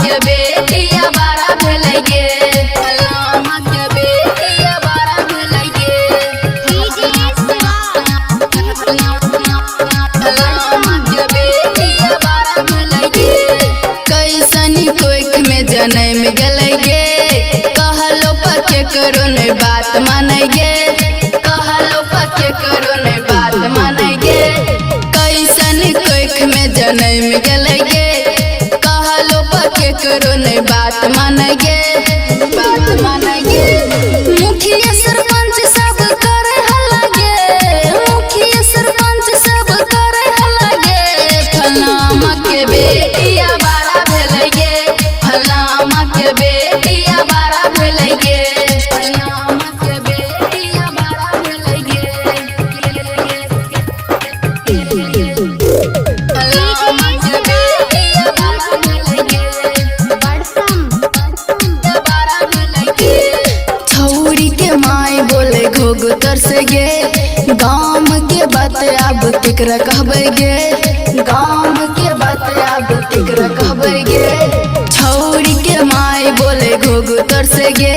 के बेटिया बड़ा भेलै गे। फलामा के बेटिया बड़ा भेलै गे। डीजे शिवा। फलामा के बेटिया बड़ा भेलै गे। कैसन कोख में जनम गेलै गे, कहलो पर केकरो नै बात मानै गे। कहलो पर केकरो नै बात मानै गे। कैसन कोख में जनम गेलै गे, कहलो पर केकरो नै बात मानै गे। बात मानै गे। मुखिया सरपंच सब करे हल्ला गे, मुखिया सरपंच सब करे हल्ला गे। फलामा के बेटिया बड़ा भेलै गे, फलामा के बेटिया बड़ा भेलै गे। फलामा के बेटिया बड़ा भेलै गे। फलामा के बेटिया बड़ा भेलै गे। बड़सम। छौरी के माय बोले घोघ तर से गे, गाम के बात अब केकरा कहबै गे। गाम के बात अब केकरा कहबै गे। छौरी के माय बोले घोघ तर से गे,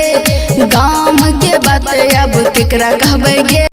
गाम के बात अब केकरा कहबै गे।